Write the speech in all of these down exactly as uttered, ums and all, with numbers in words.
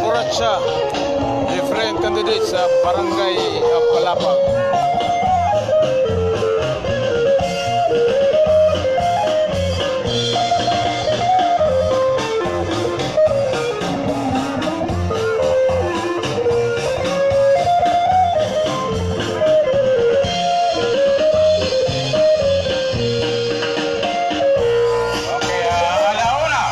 Kuratsa, different candidates sa Barangay of Palapag. Okay, ah, ala una.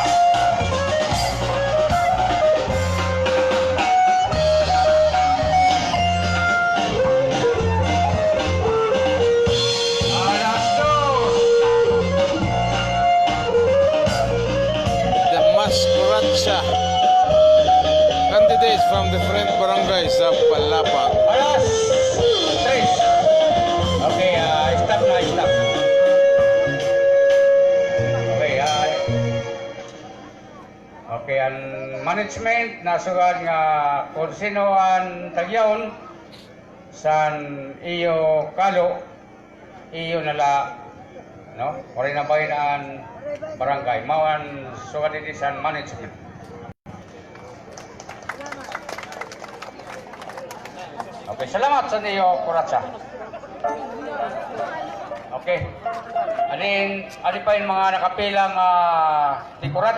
Alas dos. The mas kuratsa candidates from different barangays of Palapag. Alas tres. Okay, ah, stop na, stop. Okay, ah, okay, an management nasugad nga kon sino an tagyawon san iyo kalo, iyo na la, no? Waray na bahin an barangay. Mao an sugad didi san management. Okay, salamat sa niyo, kuratsa. Okay. Anin, anin pa in mga nakapila nga